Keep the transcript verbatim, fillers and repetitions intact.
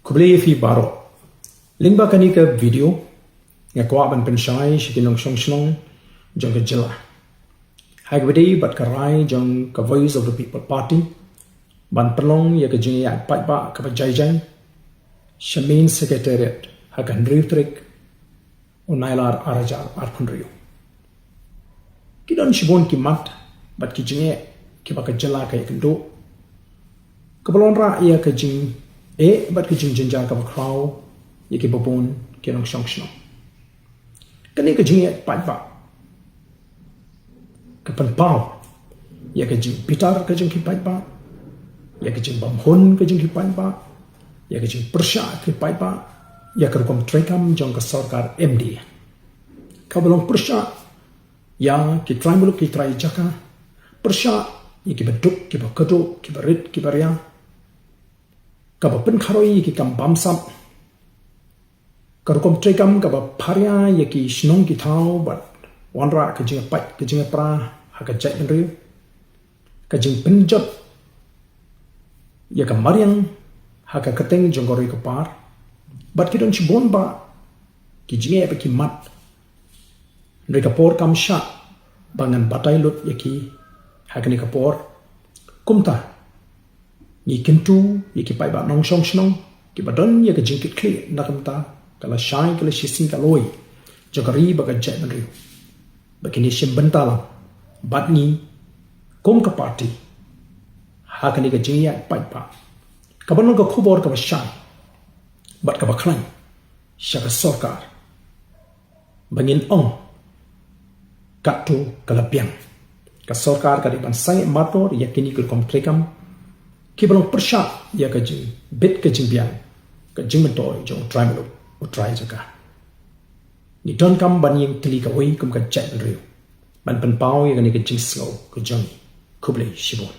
Khublei ïa phi baroh. Lyngba kane ka video nga kwah ban pynshai sha ki nongshong shnong jong ka jylla, ha kaba ïadei bad ka rai jong ka Voice of the People Party ban pynlong ïa ka jingïaid paidbah kaba jai jai sha Main Secretariat ha ka hynriew tarik u Nailar ar hajar arphew hynriew. Ki don shibun ki mat bad ki jingeh kiba ka jylla ka ïakynduh, kaba long rah ïa ka jingeh bad ka jingjynjar kaba khraw ïa kiba bun ki nongshong shnong. Kane ka jingïaid paidbah ka pynpaw ïa ka jingbitar ka jong ki paidbah, ïa ka jingbymhun ka jong ki paidbah, ïa ka jingpyrshah ki paidbah ïa ka rukom treikam jong ka sorkar M D A. Kaba long pyrshah ïa ki trai muluk ki trai jaka, pyrshah ïa kiba duk kiba kyrduh, kiba rit kiba ria, kaba pynkharoi ïa ki kam bamsap, ka rukom treikam kaba pharia ïa ki shnong ki thaw bad wanrah ka jingpait ka jingpra ha ka jaitbynriew, ka jingpynjot ïa ka mariang ha ka kyrteng jong ka ri ka par, bad ki don shibun bah ki jingeh bad ki mat. Hynrei ka por kam shah ba ngan batai lut ïa ki ha kane ka por. Kumta ngi kyntu ïa ki paidbah nongshong shnong kiba don ïa ka jingkitkhlieh na ka bynta ka lashai ka lashisngi ka lawei jong ka ri bad ka jaitbynriew, ba kin ïashim bynta lang bad ngi kum ka party ha kane ka jingïaid paidbah, kaba long ka khubor kaba shai bad kaba khlaiñ sha ka sorkar, ba ngin ong katto ka la biang. Ka sorkar ka dei ban sangeh martor ïa kine ki rukom treikam kiba long pyrshah ïa ka jingbit ka jingbiang, ka jingmyntoi jong u trai muluk, u trai jaka. Ngi donkam ban ïeng tylli kawei kum ka jaitbynriew ban pynpaw ïa kane ka jingsngew ka jong ngi. Khublei shibun.